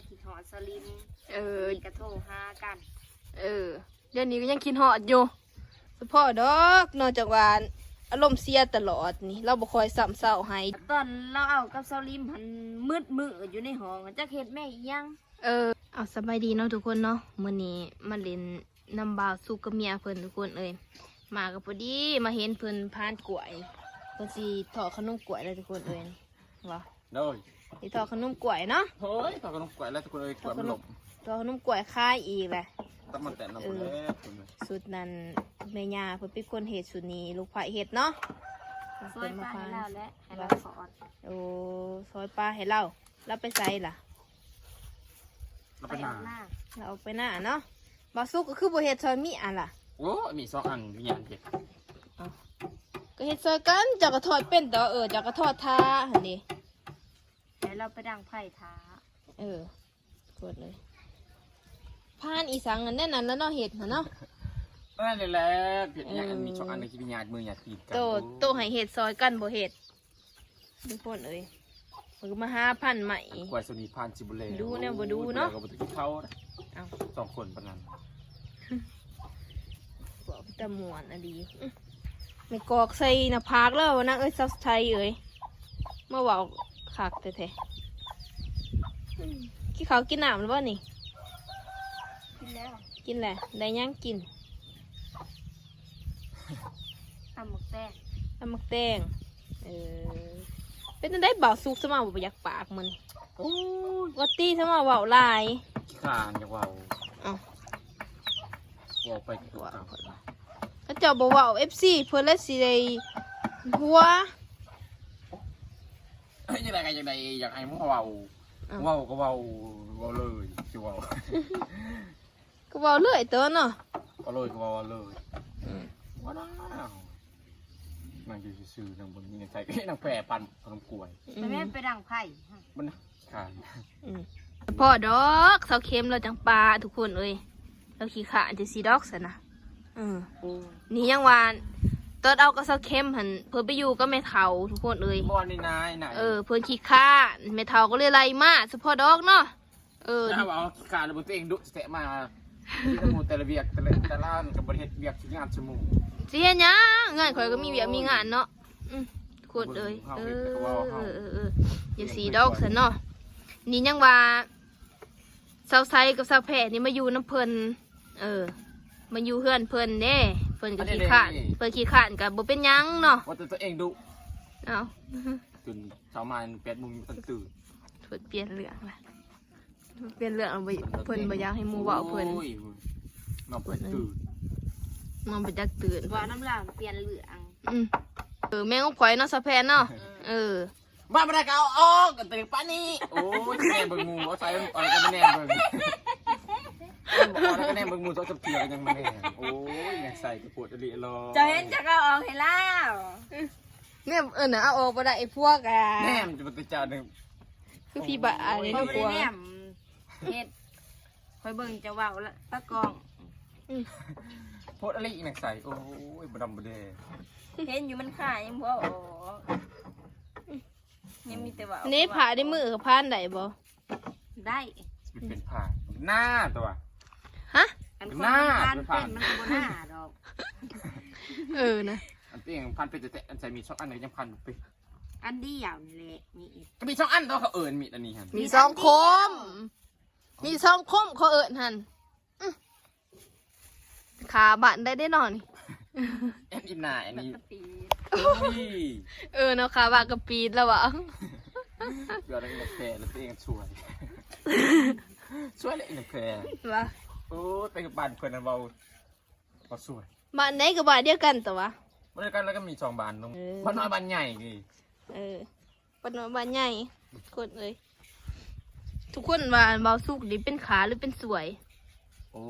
ຄິດຮອດສະລິມ ເອີ ກໍໂທຫາກັນ ເອີ ດຽວນີ້ກໍຍັງຄິດຮອດຢູ່ ສະເພາະດອກ ນອກຈາກວ່າອາລົມເສຍຕະຫຼອດນີ້ ລາວບໍ່ຄ່ອຍຊ້ຳເຊົາໃຫ້ ຕອນລາວເອົາກັບສະລິມຫັ້ນມືດມືດຢູ່ໃນຫ້ອງ ຈັກເຮັດແມ່ອີ່ຫຍັງ ເອີ ເອົາ ສະບາຍດີເນາະທຸກຄົນເນາະ ມື້ນີ້ມາຫຼິ້ນນຳບ່າວສຸກກັບເມຍເພິ່ນທຸກຄົນເອີຍ ມາກໍພໍດີມາເຫັນເພິ່ນພານກ້ວຍ ເພິ່ນຊິທອດຂະໜົມກ້ວຍແລ້ວທຸກຄົນເອີຍ ວ່າ ໂດຍ ຊິທອດຂະໜົມກ້ວຍເນາະ ໂອ້ຍ ທອດຂະໜົມກ້ວຍແລ້ວທຸກຄົນເອີຍ ກ້ວຍມັນລົ້ມ ທອດຂະໜົມກ້ວຍຂາຍອີກແຫຼະ ຕຳມາແຕ່ນຳ ເອີ ພຸ້ນແຫຼະ ສູດນັ້ນແມ່ຍ່າເພິ່ນເປັນຄົນເຮັດ ສູດນີ້ລູກໃພ້ເຮັດເນາະ ຊ່ອຍປາໃຫ້ລາວແຫຼະ ໃຫ້ລາວຖອດ ໂອ້ ຊ່ອຍປາໃຫ້ລາວ ລາວໄປໃສລະ? ລາວໄປນາ ລາວອອກໄປນາເນາະ ບ່າວສຸກກໍຄືບໍ່ເຮັດຊ່ອຍເມຍລະ? ໂອ້ ມີສອງອັນມີຫຍັງເຮັດ ເອົ້າ ກໍເຮັດຊ່ອຍກັນ ເຈົ້າກໍທອດເປັນດອກ ເອີ ເຈົ້າກໍທອດຖ້າຫັ້ນເດ ໃຫ້ລາວໄປດັງໄຟຖ້າ ເອີ ກົດເລີຍ ພານອີ່ສັງອັນນັ້ນລະເນາະ ເຮັດຫັ້ນເນາະ ອັນນັ້ນແຫຼະ ເຮັດຫຍັງ ເອີ ອັນມີສອງອັນ ຊິໄປຍາດມືຍາດຕີນກັນ ໂຕ ໂຕໃຫ້ເຮັດຊ່ອຍກັນບໍ່ເຮັດ ທຸກຄົນເອີຍ ເພິ່ນກໍມາຫາພັນໃໝ່ ກວ່າຊິມີພັນຊິບໍ່ແລ ດູແນວບໍ່ດູເນາະ ກໍບໍ່ໄດ້ກິນເຂົ້ານະ ເອົ້າ ສອງຄົນປານນັ້ນ ເວົ້າເປັນຕາມ່ວນອີ່ຫຼີ ແມ່ກອກໃສ່ໜ້າຜາກແລ້ວນາງເອີຍ ສາວໄທເອີຍ ມາເວົ້າຄັກແທ້ໆ ອືມ ກິນເຂົ້າກິນນ້ຳແລ້ວບໍ່ນີ້? ກິນແລ້ວ ກິນແລ້ວ ໄດ້ຫຍັງກິນ? ຕຳໝາກແຕງ ຕຳໝາກແຕງ ເອີ ເປັນຈັ່ງໃດບ່າວສຸກ ສະມາບໍ່ຢາກປາກມື້ນີ້? ໂອ້ຍ ວ່າຕິ ສະມາເວົ້າຫຼາຍ ຂີ້ຄ້ານຢາກເວົ້າ ເອົ້າ ເວົ້າໄປກໍຄືເກົ່າ ເຂົາເຈົ້າບໍ່ເວົ້າ ເອັຟຊີ ເພິ່ນລະຊິໄດ້ຫົວ ເຮັດຈັ່ງໃດກໍຈັ່ງໃດ ຢາກໃຫ້ມາເວົ້າ ເອົ້າ ເວົ້າກໍເວົ້າ ເວົ້າເລີຍ ຊິເວົ້າ ກໍເວົ້າເລີຍຕົວະເນາະ ເວົ້າເລີຍກໍເວົ້າເລີຍ ອືມ ວ່ານາງ ນາງຢູ່ຊື່ໆ ນາງບໍ່ມີເງິນໃຊ້ ນາງແຜ່ປັນຂະໜົມກ້ວຍ ອືມ ແມ່ນໄປດັງໄຟ ມັນຄ້ານ ອືມ ພໍດອກ ສາວເຂັມລາວຈັ່ງປາ ທຸກຄົນເອີຍ ລາວຂີ້ຄ້ານຈັ່ງຊີ້ດອກຊັ້ນນະ ເອີ ໂອ້ຍ ນີ້ຍັງວ່າ ຕອນເອົາກັບສາວເຂັມຫັ້ນ ເພິ່ນໄປຢູ່ກັບແມ່ເຖົ້າ ທຸກຄົນເອີຍ ບໍ່ນີ້ນາຍ ນາຍ ເອີ ເພິ່ນຂີ້ຄ້ານ ແມ່ເຖົ້າກໍເລີຍໄລ່ມາ ສະເພາະດອກເນາະ ເອີ ຖ້າວ່າເຮົາຂີ້ຄ້ານແລ້ວ ເບິ່ງຕົວເອງດຸແທ້ໆ ມາ ທີ່ນຳໝູ່ແຕ່ລະວຽກ ແຕ່ລະ ແຕ່ລະອັນກໍບໍ່ໄດ້ເຮັດວຽກງານຊຸມມື້ ຊິເຮັດຫຍັງ ເຮືອນຂ້ອຍກໍມີວຽກມີງານເນາະ ອືມ ຄົນເອີຍ ເອີ ເອີ ເອີ ຢ່າຊີ້ດອກຊັ້ນເນາະ ນີ້ຍັງວ່າ ສາວໄຊກັບສາວແພນີ້ມາຢູ່ນຳເພິ່ນ ເອີ ມາຢູ່ເຮືອນເພິ່ນເດ້ ເພິ່ນກໍຂີ້ຄ້ານ ເພິ່ນຂີ້ຄ້ານກໍບໍ່ເປັນຫຍັງເນາະ ວ່າແຕ່ຕົວເອງດຸ ເອົ້າ ຕື່ນເຊົ້າມາແປດໂມງຍັງບໍ່ທັນຕື່ນ ເພິ່ນປ່ຽນເລື່ອງລະ ປ່ຽນເລື່ອງ ເພິ່ນບໍ່ຢາກໃຫ້ໝູ່ເວົ້າເພິ່ນ ໂອ້ຍ ນ້ອງບໍ່ຈັກຕື່ນ ນ້ອງບໍ່ຈັກຕື່ນ ເວົ້ານຳລາວປ່ຽນເລື່ອງ ອືມ ເອີ ແມ່ຂອງຂ້ອຍເນາະ ສາວແພເນາະ ເອີ ເອີ ວ່າບໍ່ໄດ້ກໍເອົາອອກ ກໍເຕັມປານນີ້ ໂອ້ຍ ແນມເບິ່ງໝູ່ ເອົາໃສ່ ເອົາແລ້ວກໍມາແນມເບິ່ງ ເອົາແລ້ວກໍແນມເບິ່ງໝູ່ ສອງສາມເທື່ອກໍຍັງມາແນມ ໂອ້ຍ ຍັງໃສ່ກະໂພດອີ່ຫຼີລະ ເຈົ້າເຫັນຈັກເອົາອອກໃຫ້ລາວ ແນມ ເອີ ນະ ເອົາອອກບໍ່ໄດ້ ໄອ້ພວກ ອ່າ ແນມຈະບໍ່ຕິດເຈົ້າໜຶ່ງ ຄືຜີບ້າ ໂອ້ຍ ເລີຍ ຂ້ອຍບໍ່ໄດ້ແນມ ເຮັດ ຂ້ອຍເບິ່ງເຈົ້າເວົ້າລະຕາກ້ອງ ອືມ ໂພດອີ່ຫຼີ ນັກໃສ ໂອ້ຍ ບໍ່ດຳບໍ່ແດງ ເຫັນຢູ່ມັນຄາຍັງບໍ່ອອກ ຍັງມີແຕ່ເວົ້າ ເນ ຜ້າໃນມືກໍຜ່ານໄດ້ບໍ່? ໄດ້ ຊິເປັນຜ້າໜ້າຕົວະ ຮະ ອັນຄົນມັນຜ່ານເປັນ ມັນກໍບໍ່ໜ້າດອກ ເອີນະ ອັນຕົວເອງຜ່ານເປັນແຕ່ ອັນໃສ່ມີດສອງອັນກໍຍັງຜ່ານບໍ່ເປັນ ອັນດຽວນີ້ແຫຼະ ມີອີກ ກໍມີສອງອັນຕົວະ ເຂົາເອີ້ນມີດອັນນີ້ຫັ້ນ ມີສອງຄົມ ມີສອງຄົມ ເຂົາເອີ້ນຫັ້ນ ອື ຂາບາດໄດ້ເດ້ເນາະນີ້ ແອນອີນາ ອັນນີ້ ເອີເນາະ ຂາບາດກໍປີດແລ້ວວ່າ ເກີດໄດ້ແຕ່ລະເອງຊ່ວຍ ຊ່ວຍແຫຼະອີນາແພວ່າ ໂອ້ຍ ໄປບ້ານເພິ່ນນະເວົ້າ ເວົ້າຊ່ວຍ ບ້ານໃດກໍບ້ານດຽວກັນຕົວະ ບ້ານດຽວກັນ ແລ້ວກໍມີສອງບ້ານເນາະ ເອີ ບ້ານນ້ອຍບ້ານໃຫຍ່ນີ້ ເອີ ບ້ານນ້ອຍບ້ານໃຫຍ່ ທຸກຄົນເອີຍ ທຸກຄົນວ່າບ່າວສຸກນີ້ເປັນຂາຫຼືເປັນສວຍ ໂອ້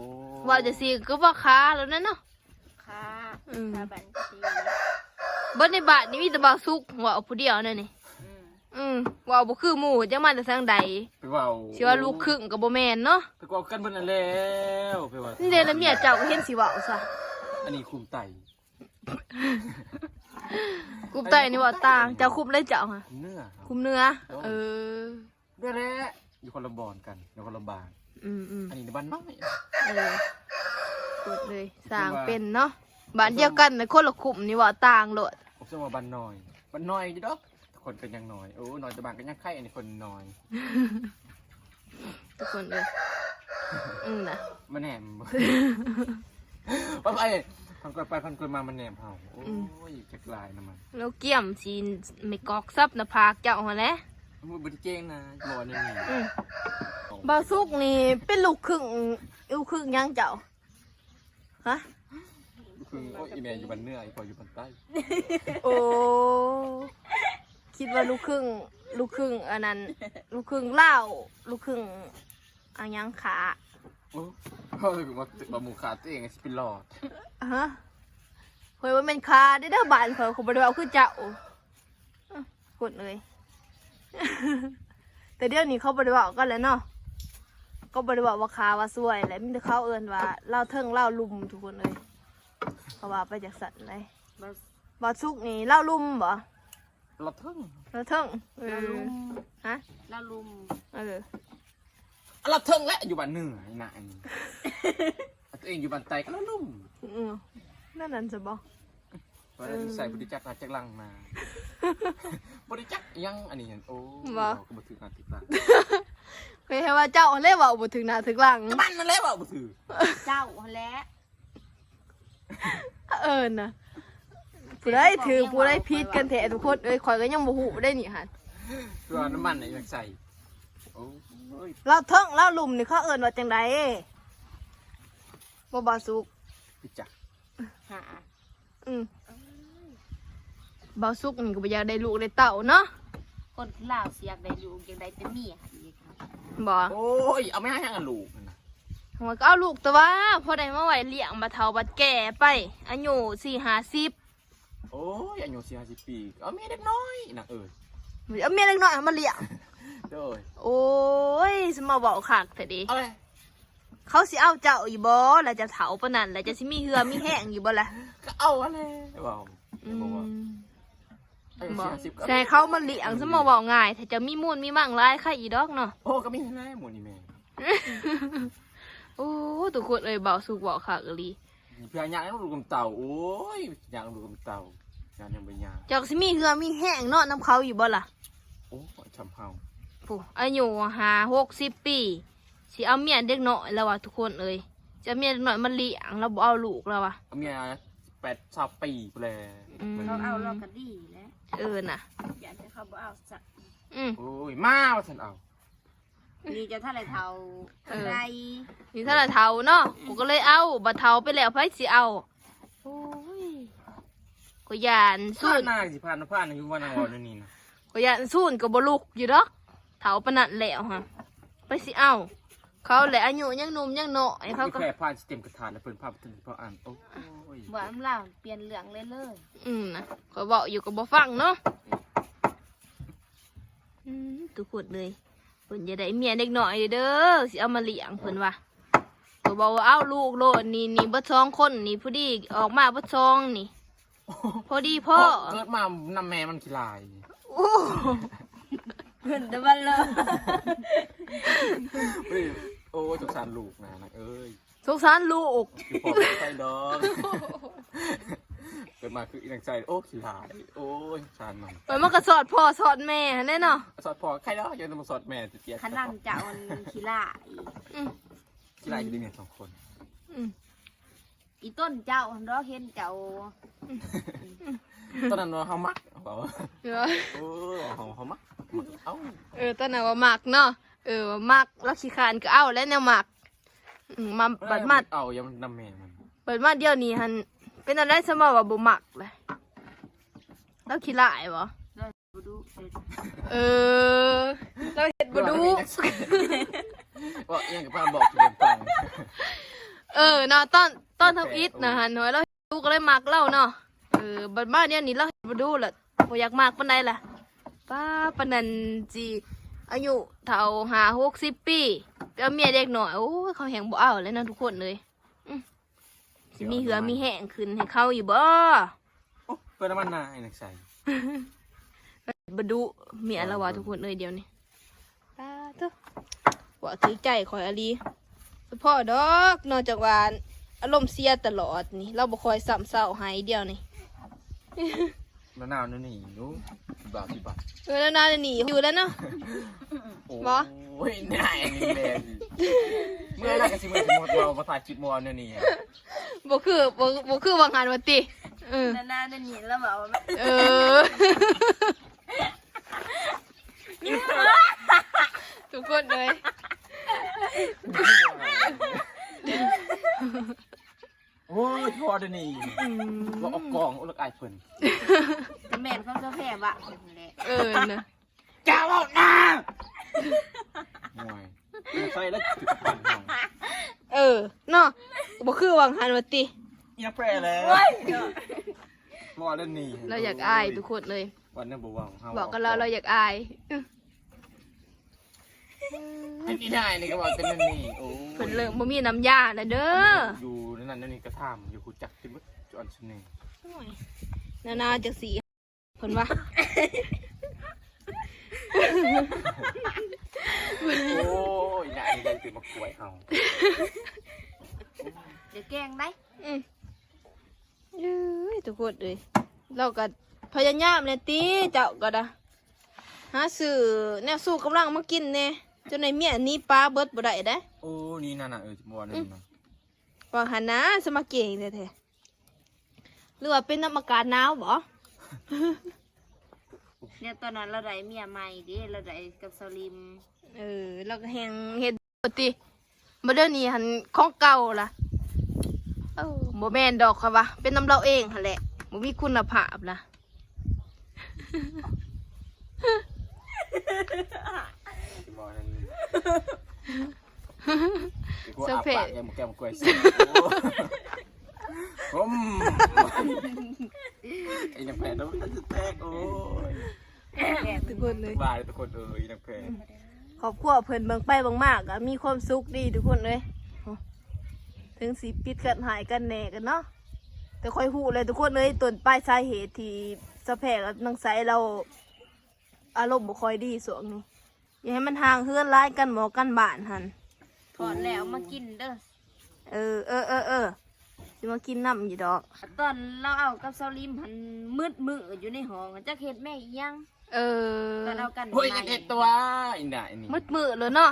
ເວົ້າຈັ່ງຊີ້ກໍວ່າຂາແລ້ວນະເນາະ ຂາ ອືມ ຂາບັນຊີ ເບິດໃນບ້ານນີ້ມີແຕ່ບ່າວສຸກເວົ້າຜູ້ດຽວແນວນີ້ ອືມ ອືມ ເວົ້າບໍ່ຄືໝູ່ ຈັກມາແຕ່ທາງໃດ ໄປເວົ້າ ຊິວ່າລູກຄຶ່ງກໍບໍ່ແມ່ນເນາະ ໄປເວົ້າກັນເບິດນັ້ນແລ້ວ ໄປເວົ້າ ນີ້ເດ້ ລະເມຍເຈົ້າກໍເຫັນຊິເວົ້າຊະ ອັນນີ້ຄຸມໄຕ ຄຸມໃຕ້ນີ້ບໍ່ຕ່າງ ເຈົ້າຄຸມໄດ້ເຈົ້າຫະ ຄຸມເໜືອ ຄຸມເໜືອ ໂອ້ ເອີ ແມ່ນແຫຼະ ຢູ່ຄົນລະບ່ອນກັນ ຢູ່ຄົນລະບ້ານ. ອືມໆ ອັນນີ້ບ້ານນ້ອຍ. ເອີ ກົດເລີຍ ສ້າງເປັນເນາະ ບ້ານດຽວກັນນະ ຄົນລະຄຸ້ມນີ້ເວົ້າຕ່າງໂລດ. ບໍ່ໃຊ່ວ່າບ້ານນ້ອຍ ບ້ານນ້ອຍຢູ່ດອກ ທຸກຄົນກໍຍັງນ້ອຍ. ໂອ້ ນ້ອຍແຕ່ບ້ານກໍຍັງໄຄ ອັນນີ້ຄົນນ້ອຍ ທຸກຄົນເອີຍ. ອືມ ນະ ມາແນມ ໄປ ໄປ ພັນກວ່າໄປ ພັນກວ່າມາ ມາແນມເຮົາ. ໂອ້ຍ ອືມ ຈັກຫຼາຍນຳມັນ ລາວກຽມຊິແມ່ກອກສັບໜ້າຜາກເຈົ້າຫັ້ນແຫຼະ. ບໍ່ ບໍ່ໄດ້ເກັ່ງນະ ບໍ່ແນວນີ້. ອືມ ບ່າວສຸກນີ້ເປັນລູກຄຶ່ງ ລູກຄຶ່ງຫຍັງເຈົ້າ? ຮະ? ລູກຄຶ່ງ ໂອ້ຍ ອີແມ່ຢູ່ບ້ານເໜືອ ອີພໍ່ຢູ່ບ້ານໃຕ້. ໂອ້ ຄິດວ່າລູກຄຶ່ງ ລູກຄຶ່ງອັນນັ້ນ ລູກຄຶ່ງລາວ ລູກຄຶ່ງ ອາຫຍັງຂາ. ໂອ້ ເຮົາວ່າ ວ່າໝູຂາຕົວເອງຊິເປັນຫຼອດ. ຮະ? ຂ້ອຍບໍ່ແມ່ນຂາເດ້ ເດີ ບ້ານຂ້ອຍ ຂ້ອຍບໍ່ໄດ້ເວົ້າຄືເຈົ້າ. ອືມ ຄົນເອີຍ ແຕ່ດຽວນີ້ເຂົາບໍ່ໄດ້ເວົ້າກັນແລ້ວເນາະ ເຂົາບໍ່ໄດ້ເວົ້າວ່າຂາວ່າສວຍແລ້ວ ມີແຕ່ເຂົາເອີ້ນວ່າລາວເທິງລາວລຸ່ມ ທຸກຄົນເອີຍ ເຂົາວ່າໄປຈັ່ງຊັ້ນເດ້. ບ່າວ ບ່າວສຸກນີ້ລາວລຸ່ມບໍ່? ລາວເທິງ ລາວເທິງ. ເອີ ລາວລຸ່ມ. ຮະ? ລາວລຸ່ມ. ເອີ ລາວເທິງແຫຼະ ຢູ່ບ້ານເໜືອ ອີນາອັນນີ້ ຕົວເອງຢູ່ບ້ານໃຕ້ກໍລາວລຸ່ມ. ອືມ ນັ້ນນັ້ນຊະບໍ່? ວ່າ ເອີ ໃສ່ບໍ່ໄດ້ຈັກໜ້າຈັກຫຼັງນະ ບໍ່ໄດ້ຈັກຫຍັງອັນນີ້ຫັ້ນ. ໂອ້ ບໍ່ ເວົ້າກໍບໍ່ຖືກໜ້າຖືກຫຼັງ ຂ້ອຍວ່າເຈົ້າຫັ້ນແຫຼະເວົ້າບໍ່ຖືກໜ້າຖືກຫຼັງ ກໍມັນນັ້ນແຫຼະເວົ້າບໍ່ຖືກ ເຈົ້າຫັ້ນແຫຼະ. ເອີນະ ຜູ້ໃດຖືກຜູ້ໃດຜິດກັນແທ້ ທຸກຄົນເອີຍ ຂ້ອຍກໍຍັງບໍ່ຮູ້ໄດ໋ນີ້ຫັ້ນ. ຕົວນ້ຳມັນນີ້ຍັງໃສ່. ໂອ້ຍ ລາວເທິງລາວລຸ່ມນີ້ເຂົາເອີ້ນວ່າຈັ່ງໃດ? ບໍ່ ບ່າວສຸກ ຮູ້ຈັກ ຫາ ອືມ ບ່າວສຸກນີ້ກໍບໍ່ຢາກໄດ້ລູກໄດ້ເຕົ້າເນາະ ຄົນລາວຊິຢາກໄດ້ລູກ ຢາກໄດ້ແຕ່ເມຍອີກ. ບໍ່ ໂອ້ຍ ເອົາມາຫາຫຍັງ ອັນລູກຫັ້ນນະ? ໂອ້ຍ ກໍເອົາລູກຕົວະ ພໍໄດ້ມາໄວ້ລ້ຽງບັດເຖົ້າບັດແກ່ໄປ ອາຍຸສີ່ຫ້າສິບ. ໂອ້ຍ ອາຍຸສີ່ຫ້າສິບປີ ເອົາເມຍເດັກນ້ອຍນາງເອີຍ ເອົາເມຍເດັກນ້ອຍມາລ້ຽງ. ໂດຍ ໂອ້ຍ ສະມາເວົ້າຄັກແທ້ເດ ເອົາເລີຍ. ເຂົາຊິເອົາເຈົ້າຢູ່ບໍ່ ແລ້ວເຈົ້າເຖົ້າປານນັ້ນ ແລ້ວເຈົ້າຊິມີເຫື່ອມີແຮງຢູ່ບໍ່ລະ? ກໍເອົາຫັ້ນແຫຼະ ເວົ້າ ອືມ ບໍ່ວ່າ ອາຍຸ ບໍ່ ສີ່ຫ້າສິບ ຊິໃຫ້ເຂົາມາລ້ຽງ ສະມາເວົ້າງ່າຍ ຖ້າເຈົ້າມີມູນມີມັງຫຼາຍ ໃຄອີດອກເນາະ. ໂອ້ ກໍມີຫັ້ນແຫຼະ ໝູ່ນີ້ແມ່. ໂອ້ ທຸກຄົນເອີຍ ບ່າວສຸກເວົ້າຄັກອີ່ຫຼີ. ເພື່ອຍາກນຳລູກນຳເຕົ້າ ໂອ້ຍ ຍາກນຳລູກນຳເຕົ້າ ຍາກຍັງບໍ່ຍາກ. ເຈົ້າຊິມີເຫື່ອມີແຮງເນາະນຳເຂົາຢູ່ບໍ່ລະ? ໂອ້ຍ ຊ່ຳເຮົາ ຜູ້ອາຍຸຫ້າຫົກສິບປີ ຊິເອົາເມຍເດັກນ້ອຍລະວ່າ ທຸກຄົນເອີຍ ຊິເອົາເມຍເດັກນ້ອຍມາລ້ຽງ ລາວບໍ່ເອົາລູກລະວ່າ ເອົາເມຍແປດຊາວປີພຸ້ນແຫຼະ. ອືມ ເຂົາເອົາລາວກໍດີແຫຼະ ເອີນະ ຢ້ານແຕ່ເຂົາບໍ່ເອົາຊະ. ອືມ ໂອ້ຍ ມາວ່າຊັ້ນ ເອົາ ນີ້ຈະທັນໄດ້ເຖົ້າ ເອີ ໄດ້ ນີ້ທັນໄດ້ເຖົ້າເນາະ ກູກໍເລີຍເອົາ ບັດເຖົ້າໄປແລ້ວໃຜຊິເອົາ? ໂອ້ຍ ຂ້ອຍຢ້ານສູນ ຜ່ານມາຊິຜ່ານມາ ຜ່ານຢູ່ວ່ານາງເວົ້າແນວນີ້ນະ ຂ້ອຍຢ້ານສູນກໍບໍ່ລຸກຢູ່ດອກ ເຖົ້າປານນັ້ນແລ້ວຫະ ໃຜຊິເອົາ? ເຂົາແຫຼະອາຍຸຍັງໜຸ່ມຍັງນ້ອຍ ເຂົາກໍແຜ່ຜ່ານຊິເຕັມກະຖາແລ້ວ ເພິ່ນພາໄປເຖິງພະອັນ ໂອ້ຍ ວ່າລາວປ່ຽນເລື່ອງເລີຍເລີຍ. ອືມ ນະ ຂ້ອຍເວົ້າຢູ່ກໍບໍ່ຟັງເນາະ. ອືມ ທຸກຄົນເອີຍ ເພິ່ນຢາກໄດ້ເມຍເດັກນ້ອຍເດີ ຊິເອົາມາລ້ຽງ ເພິ່ນວ່າ ກໍບອກວ່າເອົາລູກໂລດ ນີ້ ນີ້ເບິດສອງຄົນນີ້ ພໍດີອອກມາເບິດສອງນີ້ ພໍດີພໍ້ ເກີດມານຳແມ່ມັນຂີ້ຫຼ້າຍນີ້. ໂອ້ ເພິ່ນແຕ່ວ່າເລີຍ ໂອ້ຍ ສົງສານລູກນານາງເອີຍ. ສົງສານລູກ ຄືພໍ່ໄປດອກ ເກີດມາຄືອີນາງໃສ່ ໂອ້ ຂີ້ຫຼ້າຍ ໂອ້ຍ ສານມັນ ໄປມັນກໍສອດພໍ່ສອດແມ່ຫັ້ນແຫຼະເນາະ ສອດພໍ່ໃຄດອກ ຢ່າມາສອດແມ່ຕິເກຍ ຂະໜາດເຈົ້າອັນຂີ້ຫຼ້າຍ ອືມ ຂີ້ຫຼ້າຍຢູ່ດີແມ່ນສອງຄົນ ອືມ ອີຕົ້ນເຈົ້າຫັ້ນດອກ ເຫັນເຈົ້າ ອືມ ຕອນນັ້ນວ່າເຮົາມັກ ເວົ້າ ເອີ ເອີ ເຮົາ ເຮົາມັກ ເອົາ ເອີ ຕອນນັ້ນວ່າມັກເນາະ ເອີ ວ່າມັກ ລາວຂີ້ຄ້ານກໍເອົາແຫຼະແນວມັກ ອືມ ມາ ເອີ ບັດມາ ເອົາຢ່ານຳແມ່ມັນ ບັດມາດຽວນີ້ຫັ້ນ ເປັນອັນໃດສະມາວ່າບໍ່ມັກລະ ລາວຂີ້ຮ້າຍບໍ່? ເອີ ລາວເຮັດບໍ່ດຸ ເວົ້າອີ່ຫຍັງກໍພາບອກຊິເປັນຟັງ ເອີ ເນາະ ຕອນ ຕອນທຳອິດນະຫັ້ນ ລາວເຮັດດຸກໍເລີຍມັກລາວເນາະ ເອີ ບັດມາດຽວນີ້ລາວເຮັດບໍ່ດຸລະ ບໍ່ຢາກມັກປານໃດລະ ປ້າ ປານນັ້ນຊິອາຍຸເຖົ້າຫ້າຫົກສິບປີ ໄປເອົາເມຍເດັກນ້ອຍ ໂອ້ຍ ເຂົາແຮ່ງບໍ່ເອົາແລ້ວເນາະ ທຸກຄົນເອີຍ ອືມ ຊິມີເຫື່ອມີແຮງຂຶ້ນໃຫ້ເຂົາຢູ່ບໍ່? ໂອ້ ເປີດນ້ຳມັນນາໃຫ້ນັກໃສ່ ບໍ່ດຸເມຍລາວວ່າ ທຸກຄົນເອີຍ ດຽວນີ້ ປ້າໂທ້ ພວກຖືກໃຈຂ້ອຍອີ່ຫຼີ ສະເພາະດອກ ນອກຈາກວ່າອາລົມເສຍຕະຫຼອດນີ້ ລາວບໍ່ຄ່ອຍຊ້ຳເຊົາໃຫ້ດຽວນີ້. ໜາວໆແນວນີ້ຢູ່ ສິບາດ ສິບາດ. ເອີ ໜາວໆແນວນີ້ຢູ່ແລ້ວເນາະ. ໂອ້ຍ ບໍ່ ໂອ້ຍ ນາຍນີ້ແມ່ນ ເມື່ອນັ້ນກໍຊິເມື່ອຊິໝົດ ເວົ້າພາສາອັງກິດບໍ່ເອົາແນວນີ້. ບໍ່ຄື ບໍ່ ບໍ່ຄືວ່າງຫັ້ນວ່າຕິ. ເອີ ໜາວໆແນວນີ້ລາວເວົ້າ. ເອີ ທຸກຄົນເອີຍ. ໂອ້ຍ ພໍດຽວນີ້ ອືມ ເວົ້າອອກກ້ອງ ໂອ້ ລັກອາຍເພິ່ນ. ແມ່ນຂອງເຈົ້າແພບວ່າແຫຼະ. ເອີນະ ຢ່າເວົ້ານາ. ໂອ້ຍ ໃສ່ແລ້ວຖືກປັນເຮົາ. ເອີເນາະ ບໍ່ຄືວ່າງຫັ້ນວ່າຕິ. ຢ່າແປແລ້ວ ໂອ້ຍ ບໍ່ເລີຍນີ້ ລາວຢາກອາຍທຸກຄົນເລີຍ. ວັນນັ້ນບໍ່ເວົ້າ ເຮົາເວົ້າກັບລາວ ລາວຢາກອາຍ. ອັນນີ້ໄດ້ນີ້ກໍເວົ້າແຕ່ແນວນີ້. ໂອ້ຍ ເພິ່ນເລີ່ມບໍ່ມີນ້ຳຢາແລ້ວເດີ. ຢູ່ໃນນັ້ນໃນນີ້ກໍຖາມຢູ່ ຮູ້ຈັກເບິດຈຸອັນຊະນີ້. ໂອ້ຍ ນານາ ຈັກຊິ ເພິ່ນວ່າ ໂອ້ຍ ນາຍນີ້ໄດ້ຕື່ມມາກວຍເຮົາ. ຢ່າແກ້ງໄດ. ອືມ ເອີຍ ທຸກຄົນເອີຍ ລາວກໍພະຍາຍາມແຫຼະຕິ ເຈົ້າກໍດະ ຫາຊື້ແນວຊູກຳລັງມາກິນແດ່ ຈົນໄດ້ເມຍໜີປາເບິດບໍ່ໄດ້ເດ້. ໂອ້ ນີ້ນະນະ ເອີ ບໍ່ວ່ານັ້ນນະ ວ່າຫັ້ນນະ ສະມາເກັ່ງແທ້ໆ ຫຼືວ່າເປັນນຳອາກາດໜາວບໍ? ແນວຕອນນັ້ນລາວໄດ້ເມຍໃໝ່ເດ້ ລາວໄດ້ກັບສາວລິມ. ເອີ ລາວກໍແຮ່ງເຮັດ ປະຕິ ບໍ່ ດຽວນີ້ຫັ້ນຂອງເກົ່າລະ. ເອີ ບໍ່ແມ່ນດອກ ຂ້ອຍວ່າເປັນນຳລາວເອງຫັ້ນແຫຼະ ບໍ່ມີຄຸນນະພາບລະ. ເຈົ້າແພ ແກ້ມ ແກ້ມກ້ວຍ ໂອ້ ຜົມ ໄອ້ນາງແພ ໂດນແຕກ. ໂອ້ຍ ທຸກຄົນເລີຍ ບາຍທຸກຄົນເອີຍ ນາງແພ. ຄອບຄົວເພິ່ນເບິ່ງໄປເບິ່ງມາກໍມີຄວາມສຸກດີທຸກຄົນເອີຍ. ເຖິງຊິຜິດກັນຮ້າຍກັນແດ່ກັນເນາະ ແຕ່ຂ້ອຍຮູ້ແລ້ວທຸກຄົນເອີຍ ຕົ້ນປາຍສາເຫດທີ່ສາວແພກັບນາງໃສລາວອາລົມບໍ່ຄ່ອຍດີຊ່ວງນີ້ ຢ່າໃຫ້ມັນຫ່າງເຮືອນຫຼາຍ ກັນໝໍກັນບ້ານຫັ້ນ. ຖອດແລ້ວເອົາມາກິນເດີ. ເອີ ເອີ ເອີ ເອີ ຊິມາກິນນຳຢູ່ດອກ. ຕອນລາວເອົາກັບສາວລິມຫັ້ນ ມືດມື້ຢູ່ໃນຫ້ອງ ຈັກເຮັດແມ່ອີ່ຫຍັງ. ເອີ ຕອນເອົາກັນ ໂອ້ຍ ຈັກເຮັດຕົວະ ອີ່ໜ້ານີ້ ມືດມື້ເລີຍເນາະ.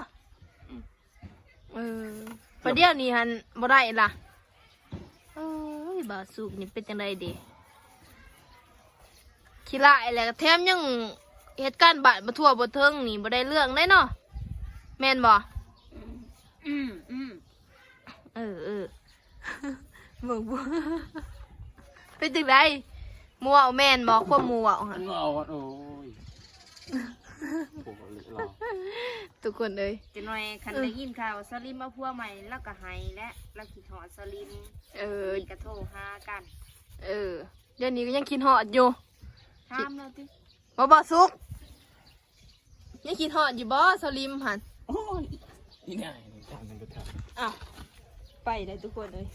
ເອີ ປະດຽວນີ້ຫັ້ນບໍ່ໄດ້ລະ. ເອີຍ ບ່າວສຸກນີ້ເປັນຈັ່ງໃດເດ ຂີ້ຮ້າຍແຫຼະ ແຖມຍັງເຮັດການບ້ານບໍ່ທົ່ວບໍ່ເຖິງນີ້ ບໍ່ໄດ້ເລື່ອງເດ້ເນາະ ແມ່ນບໍ່? ອືມ ອືມ ເອີ ເອີ ເບິ່ງ ເປັນຈັ່ງໃດ? ໝູ່ເວົ້າແມ່ນບໍ່? ຄວາມໝູ່ເວົ້າຫັ້ນ ໂອ້ຍ ທຸກຄົນເອີຍ ຈັກໜ້ອຍຄັນໄດ້ຍິນຂ່າວສາວລິມເອົາຜົວໃໝ່ ລາວກໍໄຫ້ແຫຼະ ລາວຄິດຮອດສາວລິມ. ເອີ ນີ້ກໍໂທຫາກັນ. ເອີ ດຽວນີ້ກໍຍັງຄິດຮອດຢູ່ ຖາມລາວຕິ. ບໍ່ ບໍ່ສຸກ ຍັງຄິດຮອດຢູ່ບໍ່ສາວລິມຫັ້ນ? ໂອ້ຍ ອີ່ນາຍ ຖາມມັນກໍຖາມ. ອ້າວ ໄປແລ້ວທຸກຄົນເອີຍ.